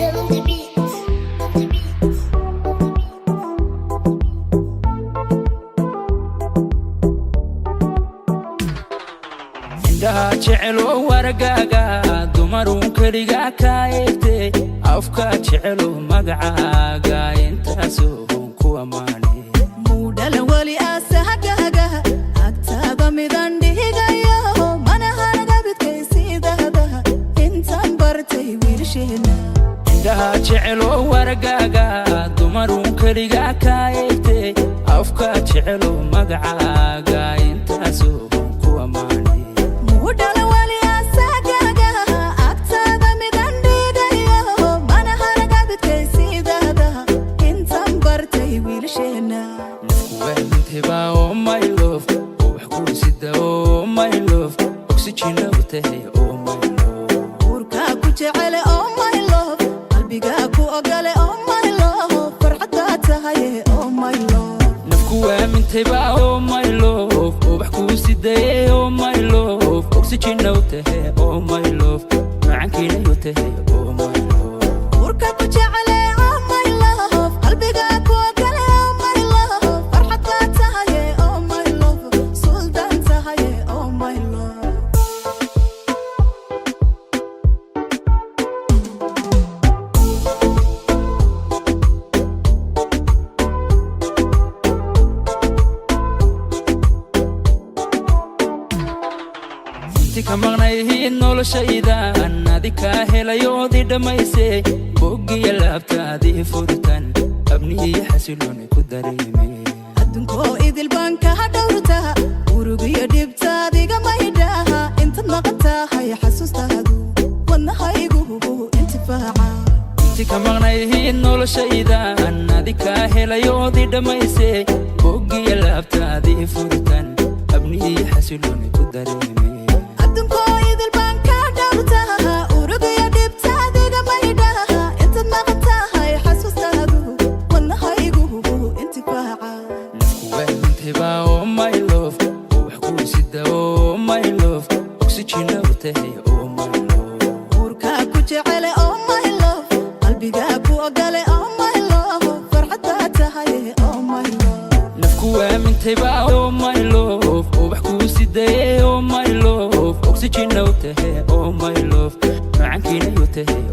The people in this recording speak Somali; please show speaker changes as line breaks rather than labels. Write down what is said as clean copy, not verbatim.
Adam on the beat. On the beat. On the beat.
Indhaha jecelow aragaaga, dumaruun keligaa kaa eegtay. Afka jecelow magacaaga, intaasoo ku ammaanay.
Muudhala weli aasahagaga agtaada midan dhigayo, mana haragabidkaysiidahdaha intaan bartay wiilasheena.
Indhaha jecelow aragaaga, dumaruun keligaa kaa eegtay. Afka jecelow magacaaga, intaasoo ku ammaanay.
Muudhala weli aasahagaga agtaada midan dhigayo, mana haragabidkaysiidahdaha intaan bartay wiilasheena.
Waamintayba, oh my love, oo wax kuu sida, oh my love, oxygen u tahay, oh my love.
Uurkaa ku jecele, oh my love, qalbigaa ku ogole, oh my love, farxaddaa tahaye, oh my love.
Nafku waamintayba, oh my love, oo wax kuu sidaye, oh my love, oxygen u tahay, oh my love, macankiina u tahay, oh my love.
Uurka ku jecele, oh my love, qalbigaa ku ogole, oh my love, farxaddaa tahaye, oh my love, suldaan tahaye, oh my love.
Inti ka maqnayhiid noloshaydan, adi kaa helayoodii dhammaysay. Boggiya laabtaadii furtan, abnihiyo xasilooni ku dareemay.
Adduunkoo idil baan kaha dhowrtaha, urugiyo dhibtaadiga maydhaha. Intaad maqan tahay xasuustaadu wadnahaygu intifaaca.
Inti ka maqnayhiid noloshaydan, adi kaa helayoodii dhammaysay. Boggiya laabtaadii furtan, abnihiyo xasilooni ku dareemay.
Adduunkoo idil baan ka dhowrtaha, urugiyo dhibtaadiga maydhaha. Intaad maqan tahay xasuustaadu wadnahaygu intifaaca.
Waamintayba, oh my love, oo wax kuu sida, oh my love, oxygen u tahay, oh my love.
Uurkaa ku jecele, oh my love, qalbigaa ku ogole, oh my love, farxaddaa tahaye, oh my love.
Nafku waamintayba, oh my love, oo wax kuu sidaye, oh my love, oxygen u tahay, oh my love, macankiina u tahay.